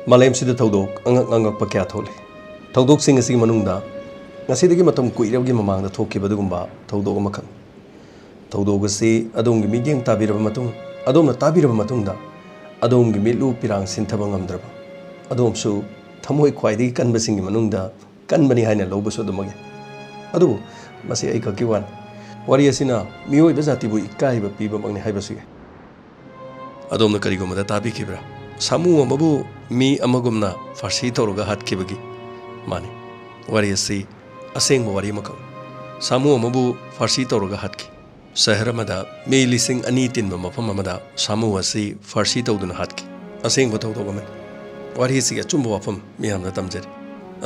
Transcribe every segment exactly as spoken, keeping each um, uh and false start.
ꯃꯥꯂꯦꯝꯁꯤꯗ ꯊꯧꯗꯣꯛ ꯑꯉꯛ ꯑꯉꯛꯄ ꯀꯌꯥ ꯊꯣꯛꯂꯤ꯫ ꯊꯧꯗꯣꯛꯁꯤꯡ ꯑꯁꯤꯒꯤ ꯃꯅꯨꯡꯗ ꯉꯁꯤꯗꯒꯤ ꯃꯇꯝ ꯀꯨꯏꯔꯕꯒꯤ ꯃꯃꯥꯡꯗ ꯊꯣꯛꯈꯤꯕ ꯑꯗꯨꯒꯨꯝꯕ ꯊꯧꯗꯣꯛ ꯑꯃꯈꯛ꯫ ꯊꯧꯗꯣꯛ ꯑꯁꯤ ꯑꯗꯣꯝꯒꯤ ꯃꯤꯠꯌꯦꯡ ꯇꯥꯕꯤꯔꯕ ꯃꯇꯨꯡ, ꯑꯗꯣꯝꯅ ꯇꯥꯕꯤꯔꯕ ꯃꯇꯨꯡꯗ, ꯑꯗꯣꯝꯒꯤ ꯃꯤꯠꯂꯨ ꯄꯤꯔꯥꯡ ꯁꯤꯟꯊꯕ ꯉꯝꯗ꯭ꯔꯕ, ꯑꯗꯣꯝꯁꯨ ꯊꯃꯣꯏ ꯈ꯭ꯋꯥꯏꯗꯒꯤ ꯀꯟꯕꯁꯤꯡꯒꯤ ꯃꯅꯨꯡꯗ ꯀꯟꯕꯅꯤ ꯍꯥꯏꯅ ꯂꯧꯕꯁꯨ ꯑꯗꯨꯃꯛ ꯌꯥꯏ꯫ ꯑꯗꯨꯕꯨ ꯃꯁꯤ ꯑꯩꯈꯛꯀꯤ ꯋꯥꯅꯤ꯫ ꯋꯥꯔꯤ ꯑꯁꯤꯅ ꯃꯤꯑꯣꯏꯕ ꯖꯥꯇꯤꯕꯨ ꯏꯀꯥꯏꯕ ꯄꯤꯕꯃꯛꯅꯤ ꯍꯥꯏꯕꯁꯨ ꯌꯥꯏ꯫ ꯑꯗꯣꯝꯅ ꯀꯔꯤꯒꯨꯝꯕꯗ ꯇꯥꯕꯤꯈꯤꯕ꯭ꯔꯥ? ꯁꯥꯃꯨ ꯑꯃꯕꯨ ꯃꯤ ꯑꯃꯒꯨꯝꯅ ꯐꯥꯔꯁꯤ ꯇꯧꯔꯒ ꯍꯥꯠꯈꯤꯕꯒꯤ? ꯃꯥꯅꯤ, ꯋꯥꯔꯤ ꯑꯁꯤ ꯑꯁꯦꯡꯕ ꯋꯥꯔꯤ ꯑꯃꯈꯛ꯫ ꯁꯥꯃꯨ ꯑꯃꯕꯨ ꯐꯥꯔꯁꯤ ꯇꯧꯔꯒ ꯍꯥꯠꯈꯤ꯫ ꯁꯍꯔ ꯑꯃꯗ ꯃꯤ ꯂꯤꯁꯤꯡ ꯑꯅꯤ ꯇꯤꯟꯕ ꯃꯐꯝ ꯑꯃꯗ ꯁꯥꯃꯨ ꯑꯁꯤ ꯐꯥꯔꯁꯤ ꯇꯧꯗꯨꯅ ꯍꯥꯠꯈꯤ꯫ ꯑꯁꯦꯡꯕ ꯊꯧꯗꯣꯛ ꯑꯃꯅꯤ꯫ ꯋꯥꯔꯤ ꯑꯁꯤꯒꯤ ꯑꯆꯨꯝꯕ ꯋꯥꯐꯝ ꯃꯤꯌꯥꯝꯗ ꯇꯝꯖꯔꯤ꯫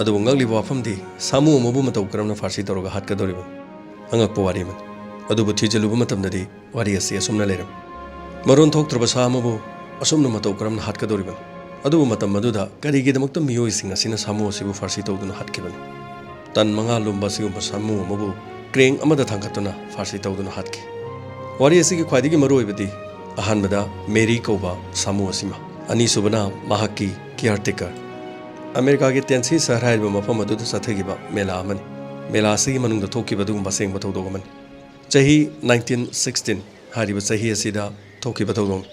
ꯑꯗꯨꯕꯨ ꯉꯛꯂꯤꯕ ꯋꯥꯐꯝꯗꯤ, ꯁꯥꯃꯨ ꯑꯃꯕꯨ ꯃꯇꯧ ꯀꯔꯝꯅ ꯐꯥꯔꯁꯤ ꯇꯧꯔꯒ ꯍꯥꯠꯀꯗꯧꯔꯤꯕꯅꯣ? ꯑꯉꯛꯄ ꯋꯥꯔꯤ ꯑꯃꯅꯤ꯫ ꯑꯗꯨꯕꯨ ꯊꯤꯖꯤꯜꯂꯨꯕ ꯃꯇꯝꯗꯗꯤ ꯋꯥꯔꯤ ꯑꯁꯤ ꯑꯁꯨꯝꯅ ꯂꯩꯔꯝꯃꯤ꯫ ꯃꯔꯣꯟ ꯊꯣꯛꯇ꯭ꯔꯕ ꯁꯥ ꯑꯃꯕꯨ ꯑꯁꯨꯝꯅ ꯃꯇꯧ ꯀꯔꯝꯅ ꯍꯥꯠꯀꯗꯧꯔꯤꯕꯅꯣ? ꯑꯗꯨꯕꯨ ꯃꯇꯝ ꯑꯗꯨꯗ ꯀꯔꯤꯒꯤꯗꯃꯛꯇ ꯃꯤꯑꯣꯏꯁꯤꯡ ꯑꯁꯤꯅ ꯁꯥꯃꯨ ꯑꯁꯤꯕꯨ ꯐꯥꯔꯁꯤ ꯇꯧꯗꯨꯅ ꯍꯥꯠꯈꯤꯕꯅꯣ? ꯇꯟ ꯃꯉꯥ ꯂꯨꯝꯕ ꯑꯁꯤꯒꯨꯝꯕ ꯁꯥꯃꯨ ꯑꯃꯕꯨ ꯀ꯭ꯔꯦꯡ ꯑꯃꯗ ꯊꯥꯡꯒꯠꯇꯨꯅ ꯐꯥꯔꯁꯤ ꯇꯧꯗꯨꯅ ꯍꯥꯠꯈꯤ꯫ ꯋꯥꯔꯤ ꯑꯁꯤꯒꯤ ꯈ꯭ꯋꯥꯏꯗꯒꯤ ꯃꯔꯨꯑꯣꯏꯕꯗꯤ, ꯑꯍꯥꯟꯕꯗ ꯃꯦꯔꯤ ꯀꯧꯕ ꯁꯥꯃꯨ ꯑꯁꯤꯃ, ꯑꯅꯤꯁꯨꯕꯅ ꯃꯍꯥꯛꯀꯤ ꯀꯤꯌꯥꯔꯇꯦꯀꯔ꯫ ꯑꯃꯦꯔꯤꯀꯥꯒꯤ ꯇꯦꯟꯁꯤ ꯁꯍꯔ ꯍꯥꯏꯔꯤꯕ ꯃꯐꯝ ꯑꯗꯨꯗ ꯆꯠꯊꯈꯤꯕ ꯃꯦꯂꯥ ꯑꯃꯅꯤ꯫ ꯃꯦꯂꯥ ꯑꯁꯤꯒꯤ ꯃꯅꯨꯡꯗ ꯊꯣꯛꯈꯤꯕ ꯑꯗꯨꯒꯨꯝꯕ ꯑꯁꯦꯡꯕ ꯊꯧꯗꯣꯛ ꯑꯃꯅꯤ꯫ ꯆꯍꯤ ꯅꯥꯏꯟꯇꯤꯟ ꯁꯤꯛꯁꯇꯤꯟ ꯍꯥꯏꯔꯤꯕ ꯆꯍꯤ ꯑꯁꯤꯗ ꯊꯣꯛꯈꯤꯕ ꯊꯧꯗꯣꯛꯅꯤ꯫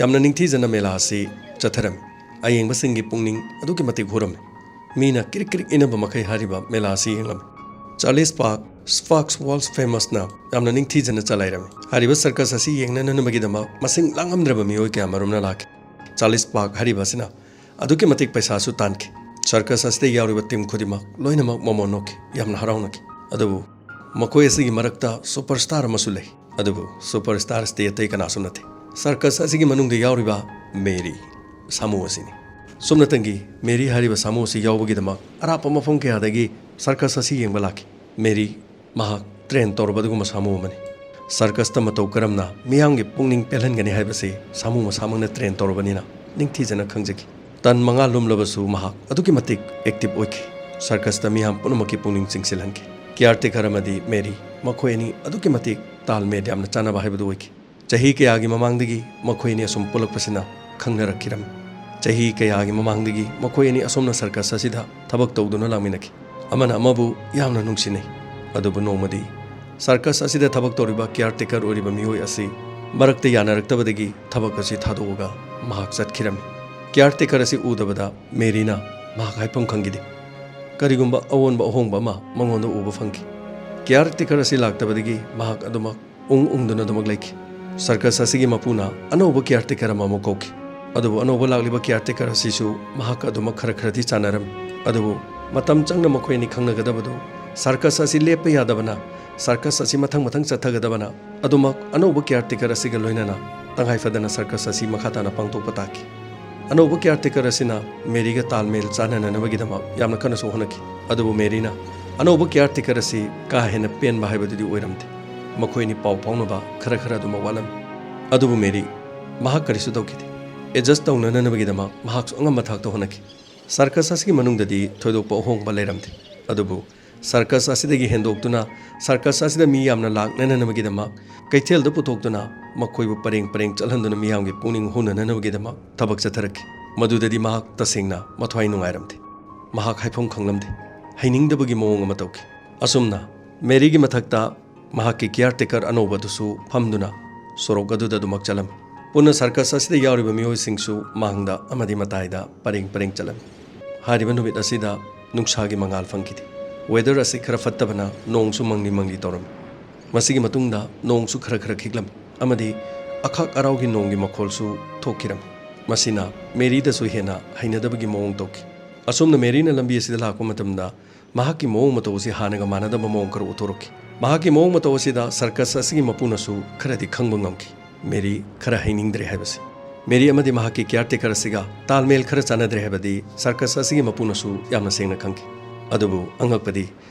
ꯌꯥꯝꯅ ꯅꯤꯡꯊꯤꯖꯅ ꯃꯦꯂꯥ ꯑꯁꯤ ꯆꯠꯊꯔꯝꯃꯤ꯫ ꯑꯌꯦꯡꯕꯁꯤꯡꯒꯤ ꯄꯨꯛꯅꯤꯡ ꯑꯗꯨꯛꯀꯤ ꯃꯇꯤꯛ ꯍꯨꯔꯝꯃꯤ꯫ ꯃꯤꯅ ꯀ꯭ꯔꯤꯛ ꯀ꯭ꯔꯤꯛ ꯏꯅꯕ ꯃꯈꯩ ꯍꯥꯏꯔꯤꯕ ꯃꯦꯂꯥ ꯑꯁꯤ ꯌꯦꯡꯂꯝꯃꯤ꯫ ꯆꯥꯔꯂꯤꯁ ꯄꯥꯔꯛ, ꯁ꯭ꯄꯥꯔꯛꯁ ꯋꯥꯔꯜꯗ ꯐꯦꯃꯁꯅ ꯌꯥꯝꯅ ꯅꯤꯡꯊꯤꯖꯅ ꯆꯂꯥꯏꯔꯝꯃꯤ꯫ ꯍꯥꯏꯔꯤꯕ ꯁꯔꯀꯁ ꯑꯁꯤ ꯌꯦꯡꯅꯅꯕꯒꯤꯗꯃꯛ ꯃꯁꯤꯡ ꯂꯥꯡꯉꯝꯗ꯭ꯔꯕ ꯃꯤꯑꯣꯏ ꯀꯌꯥ ꯃꯔꯨꯝꯅ ꯂꯥꯛꯈꯤ꯫ ꯆꯥꯔꯂꯤꯁ ꯄꯥꯔꯛ ꯍꯥꯏꯔꯤꯕ ꯑꯁꯤꯅ ꯑꯗꯨꯛꯀꯤ ꯃꯇꯤꯛ ꯄꯩꯁꯥꯁꯨ ꯇꯥꯟꯈꯤ꯫ ꯁꯔꯀꯁ ꯑꯁꯤꯗ ꯌꯥꯎꯔꯤꯕ ꯇꯤꯝ ꯈꯨꯗꯤꯡꯃꯛ ꯂꯣꯏꯅꯃꯛ ꯃꯃꯣꯟ ꯅꯣꯛꯈꯤ, ꯌꯥꯝꯅ ꯍꯔꯥꯎꯅꯈꯤ꯫ ꯑꯗꯨꯕꯨ ꯃꯈꯣꯏ ꯑꯁꯤꯒꯤ ꯃꯔꯛꯇ ꯁꯨꯄꯔꯁ꯭ꯇꯥꯔ ꯑꯃꯁꯨ ꯂꯩ꯫ ꯑꯗꯨꯕꯨ ꯁꯨꯄꯔ ꯁ꯭ꯇꯥꯔꯁꯇꯤ ꯑꯇꯩ ꯀꯅꯥꯁꯨ ꯅꯠꯇꯦ, ꯁꯔꯀꯁ ꯑꯁꯤꯒꯤ ꯃꯅꯨꯡꯗ ꯌꯥꯎꯔꯤꯕ ꯃꯦꯔꯤ ꯁꯥꯃꯨ ꯑꯁꯤꯅꯤ꯫ ꯁꯨꯞꯅꯇꯪꯒꯤ ꯃꯦꯔꯤ ꯍꯥꯏꯔꯤꯕ ꯁꯥꯃꯨ ꯑꯁꯤ ꯌꯥꯎꯕꯒꯤꯗꯃꯛ ꯑꯔꯥꯞꯄ ꯃꯐꯝ ꯀꯌꯥꯗꯒꯤ ꯁꯔꯀꯁ ꯑꯁꯤ ꯌꯦꯡꯕ ꯂꯥꯛꯈꯤ꯫ ꯃꯦꯔꯤ ꯃꯍꯥꯛ ꯇ꯭ꯔꯦꯟ ꯇꯧꯔꯕ ꯑꯗꯨꯒꯨꯝꯕ ꯁꯥꯃꯨ ꯑꯃꯅꯤ꯫ ꯁꯔꯀꯁꯇ ꯃꯇꯧ ꯀꯔꯝꯅ ꯃꯤꯌꯥꯝꯒꯤ ꯄꯨꯛꯅꯤꯡ ꯄꯦꯜꯍꯟꯒꯅꯤ ꯍꯥꯏꯕꯁꯤ ꯁꯥꯃꯨ ꯃꯁꯥꯃꯛꯅ ꯇ꯭ꯔꯦꯟ ꯇꯧꯔꯕꯅꯤꯅ ꯅꯤꯡꯊꯤꯖꯅ ꯈꯪꯖꯈꯤ꯫ ꯇꯟ ꯃꯉꯥ ꯂꯨꯝꯂꯕꯁꯨ ꯃꯍꯥꯛ ꯑꯗꯨꯛꯀꯤ ꯃꯇꯤꯛ ꯑꯦꯛꯇꯤꯚ ꯑꯣꯏꯈꯤ꯫ ꯁꯔꯀꯁꯇ ꯃꯤꯌꯥꯝ ꯄꯨꯝꯅꯃꯛꯀꯤ ꯄꯨꯛꯅꯤꯡ ꯆꯤꯡꯁꯤꯜꯍꯟꯈꯤ꯫ ꯀꯤꯌꯥꯔꯇꯦꯀꯔ ꯑꯃꯗꯤ ꯃꯦꯔꯤ, ꯃꯈꯣꯏ ꯑꯅꯤ ꯑꯗꯨꯛꯀꯤ ꯃꯇꯤꯛ ꯇꯥꯜ ꯃꯦꯜ ꯌꯥꯝꯅ ꯆꯥꯟꯅꯕ ꯍꯥꯏꯕꯗꯨ ꯑꯣꯏꯈꯤ꯫ ꯆꯍꯤ ꯀꯌꯥꯒꯤ ꯃꯃꯥꯡꯗꯒꯤ ꯃꯈꯣꯏ ꯑꯅꯤ ꯑꯁꯨꯝ ꯄꯨꯜꯂꯛꯄꯁꯤꯅ ꯈꯪꯅꯔꯛꯈꯤꯔꯝꯃꯤ꯫ ꯆꯍꯤ ꯀꯌꯥꯒꯤ ꯃꯃꯥꯡꯗꯒꯤ ꯃꯈꯣꯏ ꯑꯅꯤ ꯑꯁꯣꯝꯅ ꯁꯔꯀꯁ ꯑꯁꯤꯗ ꯊꯕꯛ ꯇꯧꯗꯨꯅ ꯂꯥꯛꯃꯤꯟꯅꯈꯤ꯫ ꯑꯃꯅ ꯑꯃꯕꯨ ꯌꯥꯝꯅ ꯅꯨꯡꯁꯤꯅꯩ꯫ ꯑꯗꯨꯕꯨ ꯅꯣꯡꯃꯗꯤ ꯁꯔꯀꯁ ꯑꯁꯤꯗ ꯊꯕꯛ ꯇꯧꯔꯤꯕ ꯀꯤꯌꯥꯔ ꯇꯦꯀꯔ ꯑꯣꯏꯔꯤꯕ ꯃꯤꯑꯣꯏ ꯑꯁꯤ ꯃꯔꯛꯇ ꯌꯥꯅꯔꯛꯇꯕꯗꯒꯤ ꯊꯕꯛ ꯑꯁꯤ ꯊꯥꯗꯣꯛꯑꯒ ꯃꯍꯥꯛ ꯆꯠꯈꯤꯔꯝꯃꯤ꯫ ꯀꯤꯌꯥꯔ ꯇꯦꯀꯔ ꯑꯁꯤ ꯎꯗꯕꯗ ꯃꯦꯔꯤꯅ ꯃꯍꯥꯛ ꯍꯥꯏꯐꯝ ꯈꯪꯈꯤꯗꯦ꯫ ꯀꯔꯤꯒꯨꯝꯕ ꯑꯑꯣꯟꯕ ꯑꯍꯣꯡꯕ ꯑꯃ ꯃꯉꯣꯟꯗ ꯎꯕ ꯐꯪꯈꯤ꯫ ꯀꯤꯌꯥꯔ ꯇꯦꯀꯔ ꯑꯁꯤ ꯂꯥꯛꯇꯕꯗꯒꯤ ꯃꯍꯥꯛ ꯑꯗꯨꯃꯛ ꯎꯪ ꯎꯪꯗꯨꯅ ꯑꯗꯨꯃꯛ ꯂꯩꯈꯤ꯫ ꯁꯔꯀꯁ ꯑꯁꯤꯒꯤ ꯃꯄꯨꯅ ꯑꯅꯧꯕ ꯀꯤꯌꯥꯔ ꯇꯦꯀꯔ ꯑꯃꯃꯨꯛ ꯀꯧꯈꯤ꯫ ꯑꯗꯨꯕꯨ ꯑꯅꯧꯕ ꯂꯥꯛꯂꯤꯕ ꯀꯤꯌꯥꯔ ꯇꯦꯀꯔ ꯑꯁꯤꯁꯨ ꯃꯍꯥꯛꯀ ꯑꯗꯨꯃꯛ ꯈꯔ ꯈꯔꯗꯤ ꯆꯥꯟꯅꯔꯝꯃꯤ꯫ ꯑꯗꯨꯕꯨ ꯃꯇꯝ ꯆꯪꯅ ꯃꯈꯣꯏ ꯑꯅꯤ ꯈꯪꯅꯒꯗꯕꯗꯨ, ꯁꯔꯀꯁ ꯑꯁꯤ ꯂꯦꯞꯄ ꯌꯥꯗꯕꯅ, ꯁꯔꯀꯁ ꯑꯁꯤ ꯃꯊꯪ ꯃꯊꯪ ꯆꯠꯊꯒꯗꯕꯅ, ꯑꯗꯨꯃꯛ ꯑꯅꯧꯕ ꯀꯤꯌꯥꯔ ꯇꯦꯀꯔ ꯑꯁꯤꯒ ꯂꯣꯏꯅꯅ ꯇꯉꯥꯏ ꯐꯗꯅ ꯁꯔꯀꯁ ꯑꯁꯤ ꯃꯈꯥ ꯇꯥꯅ ꯄꯥꯡꯊꯣꯛꯄ ꯇꯥꯈꯤ꯫ ꯑꯅꯧꯕ ꯀꯤꯌꯥꯔ ꯇꯦꯀꯔ ꯑꯁꯤꯅ ꯃꯦꯔꯤꯒ ꯇꯥꯜ ꯃꯦꯜ ꯆꯥꯟꯅꯅꯅꯕꯒꯤꯗꯃꯛ ꯌꯥꯝꯅ ꯀꯟꯅꯁꯨ ꯍꯣꯠꯅꯈꯤ꯫ ꯑꯗꯨꯕꯨ ꯃꯦꯔꯤꯅ ꯑꯅꯧꯕ ꯀꯤꯌꯥꯔ ꯇꯦꯀꯔ ꯑꯁꯤ ꯀꯥ ꯍꯦꯟꯅ ꯄꯦꯟꯕ ꯍꯥꯏꯕꯗꯨꯗꯤ ꯑꯣꯏꯔꯝꯗꯦ꯫ ꯃꯈꯣꯏ ꯑꯅꯤ ꯄꯥꯎ ꯐꯥꯎꯅꯕ ꯈꯔ ꯈꯔ ꯑꯗꯨꯃꯛ ꯋꯥꯠꯂꯝꯃꯤ꯫ ꯑꯗꯨꯕꯨ ꯃꯦꯔꯤ ꯃꯍꯥꯛ ꯀꯔꯤꯁꯨ ꯇꯧꯈꯤꯗꯦ꯫ ꯑꯦꯗꯖꯁ ꯇꯧꯅꯅꯕꯒꯤꯗꯃꯛ ꯃꯍꯥꯛꯁꯨ ꯑꯉꯝꯕ ꯊꯥꯛꯇ ꯍꯣꯠꯅꯈꯤ꯫ ꯁꯔꯀꯁ ꯑꯁꯤꯒꯤ ꯃꯅꯨꯡꯗꯗꯤ ꯊꯣꯏꯗꯣꯛꯄ ꯑꯍꯣꯡꯕ ꯂꯩꯔꯝꯗꯦ꯫ ꯑꯗꯨꯕꯨ ꯁꯔꯀꯁ ꯑꯁꯤꯗꯒꯤ ꯍꯦꯟꯗꯣꯛꯇꯨꯅ ꯁꯔꯀꯁ ꯑꯁꯤꯗ ꯃꯤ ꯌꯥꯝꯅ ꯂꯥꯛꯅꯅꯅꯕꯒꯤꯗꯃꯛ ꯀꯩꯊꯦꯜꯗ ꯄꯨꯊꯣꯛꯇꯨꯅ ꯃꯈꯣꯏꯕꯨ ꯄꯔꯦꯡ ꯄꯔꯦꯡ ꯆꯠꯍꯟꯗꯨꯅ ꯃꯤꯌꯥꯝꯒꯤ ꯄꯨꯛꯅꯤꯡ ꯍꯨꯅꯅꯅꯕꯒꯤꯗꯃꯛ ꯊꯕꯛ ꯆꯠꯊꯔꯛꯈꯤ꯫ ꯃꯗꯨꯗꯗꯤ ꯃꯍꯥꯛ ꯇꯁꯦꯡꯅ ꯃꯊ꯭ꯋꯥꯏ ꯅꯨꯡꯉꯥꯏꯔꯝꯗꯦ꯫ ꯃꯍꯥꯛ ꯍꯥꯏꯐꯝ ꯈꯪꯂꯝꯗꯦ꯫ ꯍꯩꯅꯤꯡꯗꯕꯒꯤ ꯃꯑꯣꯡ ꯑꯃ ꯇꯧꯈꯤ꯫ ꯑꯁꯨꯝꯅ ꯃꯦꯔꯤꯒꯤ ꯃꯊꯛꯇ ꯃꯍꯥꯛꯀꯤ ꯀꯤꯌꯥꯔ ꯇꯦꯀꯔ ꯑꯅꯧꯕ ꯑꯗꯨꯁꯨ ꯐꯝꯗꯨꯅ ꯁꯣꯔꯣꯛ ꯑꯗꯨꯗ ꯑꯗꯨꯃꯛ ꯆꯠꯂꯝꯃꯤ꯫ ꯄꯨꯟꯅ ꯁꯔꯀꯁ ꯑꯁꯤꯗ ꯌꯥꯎꯔꯤꯕ ꯃꯤꯑꯣꯏꯁꯤꯡꯁꯨ ꯃꯥꯡꯗ ꯑꯃꯗꯤ ꯃꯇꯥꯏꯗ ꯄꯔꯦꯡ ꯄꯔꯦꯡ ꯆꯠꯂꯝꯃꯤ꯫ ꯍꯥꯏꯔꯤꯕ ꯅꯨꯃꯤꯠ ꯑꯁꯤꯗ ꯅꯨꯡꯁꯥꯒꯤ ꯃꯉꯥꯜ ꯐꯪꯈꯤꯗꯦ꯫ ꯋꯦꯗꯔ ꯑꯁꯤ ꯈꯔ ꯐꯠꯇꯕꯅ ꯅꯣꯡꯁꯨ ꯃꯪꯂꯤ ꯃꯪꯂꯤ ꯇꯧꯔꯝꯃꯤ꯫ ꯃꯁꯤꯒꯤ ꯃꯇꯨꯡꯗ ꯅꯣꯡꯁꯨ ꯈꯔ ꯈꯔ ꯈꯤꯛꯂꯝꯃꯤ ꯑꯃꯗꯤ ꯑꯈꯥꯛ ꯑꯔꯥꯎꯒꯤ ꯅꯣꯡꯒꯤ ꯃꯈꯣꯜꯁꯨ ꯊꯣꯛꯈꯤꯔꯝꯃꯤ꯫ ꯃꯁꯤꯅ ꯃꯦꯔꯤꯗꯁꯨ ꯍꯦꯟꯅ ꯍꯩꯅꯗꯕꯒꯤ ꯃꯑꯣꯡ ꯇꯧꯈꯤ꯫ ꯑꯁꯨꯝꯅ ꯃꯦꯔꯤꯅ ꯂꯝꯕꯤ ꯑꯁꯤꯗ ꯂꯥꯛꯄ ꯃꯇꯝꯗ ꯃꯍꯥꯛꯀꯤ ꯃꯑꯣꯡ ꯃꯇꯧ ꯑꯁꯤ ꯍꯥꯟꯅꯒ ꯃꯥꯟꯅꯗꯕ ꯃꯑꯣꯡ ꯈꯔ ꯎꯠꯊꯣꯔꯛꯈꯤ꯫ ꯃꯍꯥꯛꯀꯤ ꯃꯑꯣꯡ ꯃꯇꯧ ꯑꯁꯤꯗ ꯁꯔꯀꯁ ꯑꯁꯤꯒꯤ ꯃꯄꯨꯅꯁꯨ ꯈꯔꯗꯤ ꯈꯪꯕ ꯉꯝꯈꯤ꯫ ꯃꯦꯔꯤ ꯈꯔ ꯍꯩꯅꯤꯡꯗ꯭ꯔꯦ ꯍꯥꯏꯕꯁꯤ꯫ ꯃꯦꯔꯤ ꯑꯃꯗꯤ ꯃꯍꯥꯛꯀꯤ ꯀꯤꯌꯥꯔ ꯇꯦꯀꯔ ꯑꯁꯤꯒ ꯇꯥꯜꯃꯦꯜ ꯈꯔ ꯆꯥꯟꯅꯗ꯭ꯔꯦ ꯍꯥꯏꯕꯗꯤ ꯁꯔꯀꯁ ꯑꯁꯤꯒꯤ ꯃꯄꯨꯅꯁꯨ ꯌꯥꯝꯅ ꯁꯦꯡꯅ ꯈꯪꯈꯤ꯫ ꯑꯗꯨꯕꯨ ꯑꯉꯛꯄꯗꯤ,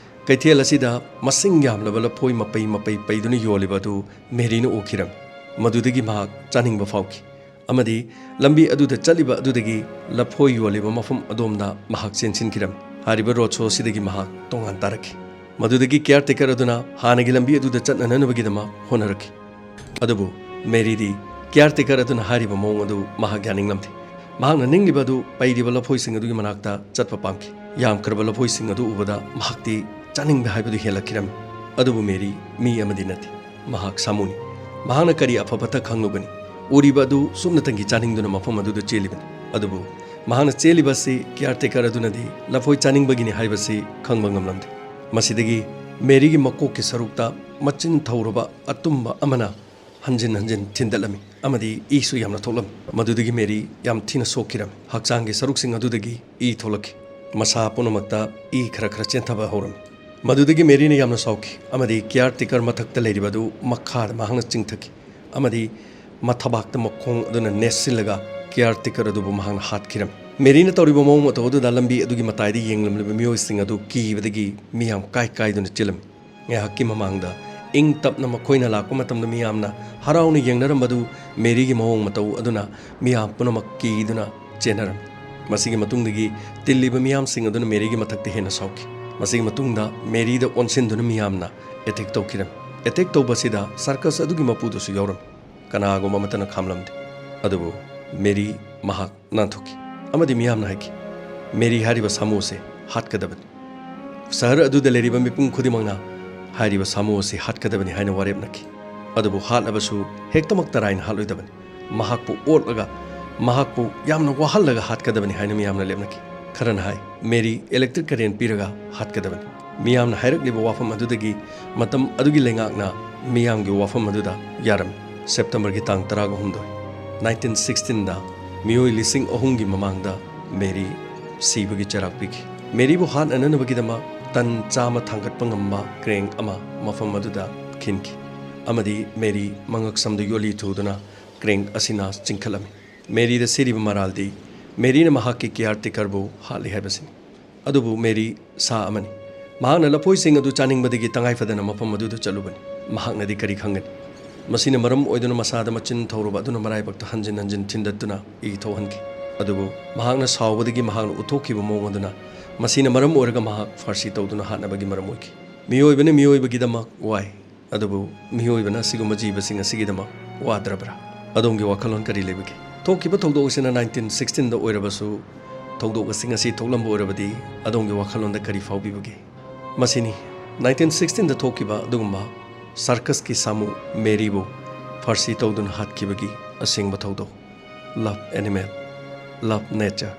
ꯀꯩꯊꯦꯜ ꯑꯁꯤꯗ ꯃꯁꯤꯡ ꯌꯥꯝꯂꯕ ꯂꯐꯣꯏ ꯃꯄꯩ ꯃꯄꯩ ꯄꯩꯗꯨꯅ ꯌꯣꯜꯂꯤꯕ ꯑꯗꯨ ꯃꯦꯔꯤꯅ ꯎꯈꯤꯔꯝꯃꯤ꯫ ꯃꯗꯨꯗꯒꯤ ꯃꯍꯥꯛ ꯆꯥꯅꯤꯡꯕ ꯐꯥꯎꯈꯤ ꯑꯃꯗꯤ ꯂꯝꯕꯤ ꯑꯗꯨꯗ ꯆꯠꯂꯤꯕ ꯑꯗꯨꯗꯒꯤ ꯂꯐꯣꯏ ꯌꯣꯜꯂꯤꯕ ꯃꯐꯝ ꯑꯗꯣꯝꯗ ꯃꯍꯥꯛ ꯆꯦꯟꯁꯤꯟꯈꯤꯔꯝꯃꯤ꯫ ꯍꯥꯏꯔꯤꯕ ꯔꯣꯗ ꯁꯣ ꯑꯁꯤꯗꯒꯤ ꯃꯍꯥꯛ ꯇꯣꯉꯥꯟ ꯇꯥꯔꯛꯈꯤ꯫ ꯃꯗꯨꯗꯒꯤ ꯀꯤꯌꯥꯔ ꯇꯦꯀꯔ ꯑꯗꯨꯅ ꯍꯥꯟꯅꯒꯤ ꯂꯝꯕꯤ ꯑꯗꯨꯗ ꯆꯠꯅꯅꯕꯒꯤꯗꯃꯛ ꯍꯣꯠꯅꯔꯛꯈꯤ꯫ ꯑꯗꯨꯕꯨ ꯃꯦꯔꯤꯗꯤ ꯀꯤꯌꯥꯔ ꯇꯦꯀꯔ ꯑꯗꯨꯅ ꯍꯥꯏꯔꯤꯕ ꯃꯑꯣꯡ ꯑꯗꯨ ꯃꯍꯥꯛ ꯌꯥꯅꯤꯡꯂꯝꯗꯦ꯫ ꯃꯍꯥꯛꯅ ꯅꯤꯡꯂꯤꯕ ꯑꯗꯨ ꯄꯩꯔꯤꯕ ꯂꯐꯣꯏꯁꯤꯡ ꯑꯗꯨꯒꯤ ꯃꯅꯥꯛꯇ ꯆꯠꯄ ꯄꯥꯝꯈꯤ꯫ ꯌꯥꯝꯈ꯭ꯔꯕ ꯂꯐꯣꯏꯁꯤꯡ ꯑꯗꯨ ꯎꯕꯗ ꯃꯍꯥꯛꯇꯤ ꯆꯥꯅꯤꯡꯕ ꯍꯥꯏꯕꯗꯨ ꯍꯦꯜꯂꯛꯈꯤꯔꯝꯃꯤ꯫ ꯑꯗꯨꯕꯨ ꯃꯦꯔꯤ ꯃꯤ ꯑꯃꯗꯤ ꯅꯠꯇꯦ, ꯃꯍꯥꯛ ꯁꯥꯃꯨꯅꯤ꯫ ꯃꯍꯥꯛꯅ ꯀꯔꯤ ꯑꯐ ꯐꯠꯇ ꯈꯪꯂꯨꯒꯅꯤ? ꯎꯔꯤꯕ ꯑꯗꯨ ꯁꯨꯞꯅꯇꯪꯒꯤ ꯆꯥꯅꯤꯡꯗꯨꯅ ꯃꯐꯝ ꯑꯗꯨꯗ ꯆꯦꯜꯂꯤꯕꯅꯤ꯫ ꯑꯗꯨꯕꯨ ꯃꯍꯥꯛꯅ ꯆꯦꯜꯂꯤꯕ ꯑꯁꯤ ꯀꯤꯌꯥꯔ ꯇꯦꯀꯔ ꯑꯗꯨꯅꯗꯤ ꯂꯐꯣꯏ ꯆꯥꯅꯤꯡꯕꯒꯤꯅꯤ ꯍꯥꯏꯕꯁꯤ ꯈꯪꯕ ꯉꯝꯂꯝꯗꯦ꯫ ꯃꯁꯤꯗꯒꯤ ꯃꯦꯔꯤꯒꯤ ꯃꯀꯣꯛꯀꯤ ꯁꯔꯨꯛꯇ ꯃꯆꯤꯟ ꯊꯧꯔꯕ ꯑꯇꯨꯝꯕ ꯑꯃꯅ ꯍꯟꯖꯤꯟ ꯍꯟꯖꯤꯟ ꯊꯤꯟꯗꯠꯂꯝꯃꯤ ꯑꯃꯗꯤ ꯏꯁꯨ ꯌꯥꯝꯅ ꯊꯣꯛꯂꯝꯃꯤ꯫ ꯃꯗꯨꯗꯒꯤ ꯃꯦꯔꯤ ꯌꯥꯝ ꯊꯤꯅ ꯁꯣꯛꯈꯤꯔꯝꯃꯤ꯫ ꯍꯛꯆꯥꯡꯒꯤ ꯁꯔꯨꯛꯁꯤꯡ ꯑꯗꯨꯗꯒꯤ ꯏ ꯊꯣꯛꯂꯛꯈꯤ꯫ ꯃꯁꯥ ꯄꯨꯝꯅꯃꯛꯇ ꯏ ꯈꯔ ꯈꯔ ꯆꯦꯟꯊꯕ ꯍꯧꯔꯝꯃꯤ꯫ ꯃꯗꯨꯗꯒꯤ ꯃꯦꯔꯤꯅ ꯌꯥꯝꯅ ꯁꯥꯎꯈꯤ ꯑꯃꯗꯤ ꯀꯤꯌꯥꯔ ꯇꯦꯀꯔ ꯃꯊꯛꯇ ꯂꯩꯔꯤꯕ ꯑꯗꯨ ꯃꯈꯥꯗ ꯃꯍꯥꯛꯅ ꯆꯤꯡꯊꯈꯤ ꯑꯃꯗꯤ ꯃꯊꯕꯥꯛꯇ ꯃꯈꯣꯡ ꯑꯗꯨꯅ ꯅꯦꯠꯁꯤꯜꯂꯒ ꯀꯤꯌꯥꯔ ꯇꯦꯀꯔ ꯑꯗꯨꯕꯨ ꯃꯍꯥꯛꯅ ꯍꯥꯠꯈꯤꯔꯝꯃꯤ꯫ ꯃꯦꯔꯤꯅ ꯇꯧꯔꯤꯕ ꯃꯑꯣꯡ ꯃꯇꯧ ꯑꯗꯨꯗ ꯂꯝꯕꯤ ꯑꯗꯨꯒꯤ ꯃꯇꯥꯏꯗ ꯌꯦꯡꯂꯝꯂꯤꯕ ꯃꯤꯑꯣꯏꯁꯤꯡ ꯑꯗꯨ ꯀꯤꯕꯗꯒꯤ ꯃꯤꯌꯥꯝ ꯀꯥꯏ ꯀꯥꯏꯗꯨꯅ ꯆꯦꯜꯂꯝꯃꯤ꯫ ꯉꯥꯏꯍꯥꯛꯀꯤ ꯃꯃꯥꯡꯗ ꯏꯪ ꯇꯞꯅ ꯃꯈꯣꯏꯅ ꯂꯥꯛꯄ ꯃꯇꯝꯗ ꯃꯤꯌꯥꯝꯅ ꯍꯔꯥꯎꯅ ꯌꯦꯡꯅꯔꯝꯕꯗꯨ ꯃꯦꯔꯤꯒꯤ ꯃꯑꯣꯡ ꯃꯇꯧ ꯑꯗꯨꯅ ꯃꯤꯌꯥꯝ ꯄꯨꯝꯅꯃꯛ ꯀꯤꯗꯨꯅ ꯆꯦꯟꯅꯔꯝꯃꯤ꯫ ꯃꯁꯤꯒꯤ ꯃꯇꯨꯡꯗꯒꯤ ꯇꯤꯜꯂꯤꯕ ꯃꯤꯌꯥꯝꯁꯤꯡ ꯑꯗꯨꯅ ꯃꯦꯔꯤꯒꯤ ꯃꯊꯛꯇ ꯍꯦꯟꯅ ꯁꯥꯎꯈꯤ꯫ ꯃꯁꯤꯒꯤ ꯃꯇꯨꯡꯗ ꯃꯦꯔꯤꯗ ꯑꯣꯟꯁꯤꯟꯗꯨꯅ ꯃꯤꯌꯥꯝꯅ ꯑꯦꯇꯦꯛ ꯇꯧꯈꯤꯔꯝꯃꯤ꯫ ꯑꯦꯇꯦꯛ ꯇꯧꯕ ꯑꯁꯤꯗ ꯁꯔꯀꯁ ꯑꯗꯨꯒꯤ ꯃꯄꯨꯗꯨꯁꯨ ꯌꯥꯎꯔꯝꯃꯤ꯫ ꯀꯅꯥꯒꯨꯝꯕ ꯑꯃꯠꯇꯅ ꯈꯥꯝꯂꯝꯗꯦ꯫ ꯑꯗꯨꯕꯨ ꯃꯦꯔꯤ ꯃꯍꯥꯛ ꯅꯥꯟꯊꯣꯛꯈꯤ ꯑꯃꯗꯤ ꯃꯤꯌꯥꯝꯅ ꯍꯥꯏꯈꯤ, "ꯃꯦꯔꯤ ꯍꯥꯏꯔꯤꯕ ꯁꯥꯃꯨ ꯑꯁꯤ ꯍꯥꯠꯀꯗꯕꯅꯤ꯫ ꯁꯍꯔ ꯑꯗꯨꯗ ꯂꯩꯔꯤꯕ ꯃꯤꯄꯨꯝ ꯈꯨꯗꯤꯡꯃꯛꯅ ꯍꯥꯏꯔꯤꯕ ꯁꯥꯃꯨ ꯑꯁꯤ ꯍꯥꯠꯀꯗꯕꯅꯤ" ꯍꯥꯏꯅ ꯋꯥꯔꯦꯞꯅꯈꯤ꯫ ꯑꯗꯨꯕꯨ ꯍꯥꯠꯂꯕꯁꯨ ꯍꯦꯛꯇꯃꯛ ꯇꯔꯥꯏꯅ ꯍꯥꯠꯂꯣꯏꯗꯕꯅꯤ꯫ ꯃꯍꯥꯛꯄꯨ ꯑꯣꯠꯂꯒ, ꯃꯍꯥꯛꯄꯨ ꯌꯥꯝꯅ ꯋꯥꯍꯜꯂꯒ ꯍꯥꯠꯀꯗꯕꯅꯤ ꯍꯥꯏꯅ ꯃꯤꯌꯥꯝꯅ ꯂꯦꯞꯅꯈꯤ꯫ ꯈꯔꯅ ꯍꯥꯏ, ꯃꯦꯔꯤ ꯏꯂꯦꯛꯇ꯭ꯔꯤꯛ ꯀꯔꯦꯟ ꯄꯤꯔꯒ ꯍꯥꯠꯀꯗꯕꯅꯤ꯫ ꯃꯤꯌꯥꯝꯅ ꯍꯥꯏꯔꯛꯂꯤꯕ ꯋꯥꯐꯝ ꯑꯗꯨꯗꯒꯤ ꯃꯇꯝ ꯑꯗꯨꯒꯤ ꯂꯩꯉꯥꯛꯅ ꯃꯤꯌꯥꯝꯒꯤ ꯋꯥꯐꯝ ꯑꯗꯨꯗ ꯌꯥꯔꯝꯃꯤ꯫ ꯁꯦꯞꯇꯦꯝꯕꯔꯒꯤ ꯇꯥꯡ ꯇꯔꯥꯍꯨꯝꯗꯣꯏ, ꯅꯥꯏꯟꯇꯤꯟ ꯁꯤꯛꯁꯇꯤꯟꯗ ꯃꯤꯑꯣꯏ ꯂꯤꯁꯤꯡ ꯑꯍꯨꯝꯒꯤ ꯃꯃꯥꯡꯗ ꯃꯦꯔꯤ ꯁꯤꯕꯒꯤ ꯆꯩꯔꯥꯛ ꯄꯤꯈꯤ꯫ ꯃꯦꯔꯤꯕꯨ ꯍꯥꯠꯅꯅꯕꯒꯤꯗꯃꯛ ꯇꯟ ꯆꯥꯝꯃ ꯊꯥꯡꯒꯠꯄ ꯉꯝꯕ ꯀ꯭ꯔꯦꯡ ꯑꯃ ꯃꯐꯝ ꯑꯗꯨꯗ ꯈꯤꯟꯈꯤ ꯑꯃꯗꯤ ꯃꯦꯔꯤ ꯃꯉꯛꯁꯝꯗ ꯌꯣꯠꯂꯤ ꯊꯨꯗꯨꯅ ꯀ꯭ꯔꯦꯡ ꯑꯁꯤꯅ ꯆꯤꯡꯈꯠꯂꯝꯃꯤ꯫ ꯃꯦꯔꯤꯗ ꯁꯤꯔꯤꯕ ꯃꯔꯥꯜꯗꯤ ꯃꯦꯔꯤꯅ ꯃꯍꯥꯛꯀꯤ ꯀꯤꯌꯥꯔ ꯇꯦꯀꯔꯕꯨ ꯍꯥꯠꯂꯤ ꯍꯥꯏꯕꯁꯤꯅꯤ꯫ ꯑꯗꯨꯕꯨ ꯃꯦꯔꯤ ꯁꯥ ꯑꯃꯅꯤ꯫ ꯃꯍꯥꯛꯅ ꯂꯐꯣꯏꯁꯤꯡ ꯑꯗꯨ ꯆꯥꯅꯤꯡꯕꯗꯒꯤ ꯇꯉꯥꯏ ꯐꯗꯅ ꯃꯐꯝ ꯑꯗꯨꯗ ꯆꯠꯂꯨꯕꯅꯤ꯫ ꯃꯍꯥꯛꯅꯗꯤ ꯀꯔꯤ ꯈꯪꯒꯅꯤ? ꯃꯁꯤꯅ ꯃꯔꯝ ꯑꯣꯏꯗꯨꯅ ꯃꯁꯥꯗ ꯃꯆꯤꯟ ꯊꯧꯔꯕ ꯑꯗꯨꯅ ꯃꯔꯥꯏꯕꯛꯇ ꯍꯟꯖꯤꯟ ꯍꯟꯖꯤꯟ ꯊꯤꯟꯗꯠꯇꯨꯅ ꯏ ꯊꯣꯛꯍꯟꯈꯤ꯫ ꯑꯗꯨꯕꯨ ꯃꯍꯥꯛꯅ ꯁꯥꯎꯕꯗꯒꯤ ꯃꯍꯥꯛꯅ ꯎꯠꯊꯣꯛꯈꯤꯕ ꯃꯑꯣꯡ ꯑꯗꯨꯅ ꯃꯁꯤꯅ ꯃꯔꯝ ꯑꯣꯏꯔꯒ ꯃꯍꯥꯛ ꯐꯥꯔꯁꯤ ꯇꯧꯗꯨꯅ ꯍꯥꯠꯅꯕꯒꯤ ꯃꯔꯝ ꯑꯣꯏꯈꯤ꯫ ꯃꯤꯑꯣꯏꯕꯅ ꯃꯤꯑꯣꯏꯕꯒꯤꯗꯃꯛ ꯋꯥꯏ, ꯑꯗꯨꯕꯨ ꯃꯤꯑꯣꯏꯕꯅ ꯑꯁꯤꯒꯨꯝꯕ ꯖꯤꯕꯁꯤꯡ ꯑꯁꯤꯒꯤꯗꯃꯛ ꯋꯥꯗ꯭ꯔꯕ꯭ꯔꯥ? ꯑꯗꯣꯝꯒꯤ ꯋꯥꯈꯜꯂꯣꯟ ꯀꯔꯤ ꯂꯩꯕꯒꯦ? ꯊꯣꯛꯈꯤꯕ ꯊꯧꯗꯣꯛ ꯑꯁꯤꯅ ꯅꯥꯏꯟꯇꯤꯟ ꯁꯤꯛꯁꯇꯤꯟꯗ ꯑꯣꯏꯔꯕꯁꯨ, ꯊꯧꯗꯣꯛ ꯑꯁꯤ ꯉꯁꯤ ꯊꯣꯛꯂꯝꯕ ꯑꯣꯏꯔꯕꯗꯤ ꯑꯗꯣꯝꯒꯤ ꯋꯥꯈꯜꯂꯣꯟꯗ ꯀꯔꯤ ꯐꯥꯎꯕꯤꯕꯒꯦ? ꯃꯁꯤꯅꯤ, ꯅꯥꯏꯟꯇꯤꯟ ꯁꯤꯛꯁꯇꯤꯟꯗ ꯊꯣꯛꯈꯤꯕ ꯑꯗꯨꯒꯨꯝꯕ ꯁꯔꯀꯁꯀꯤ ꯁꯥꯃꯨ ꯃꯦꯔꯤꯕꯨ ꯐꯥꯔꯁꯤ ꯇꯧꯗꯨꯅ ꯍꯥꯠꯈꯤꯕꯒꯤ ꯑꯁꯦꯡꯕ ꯊꯧꯗꯣꯛ꯫ Love animal, love nature,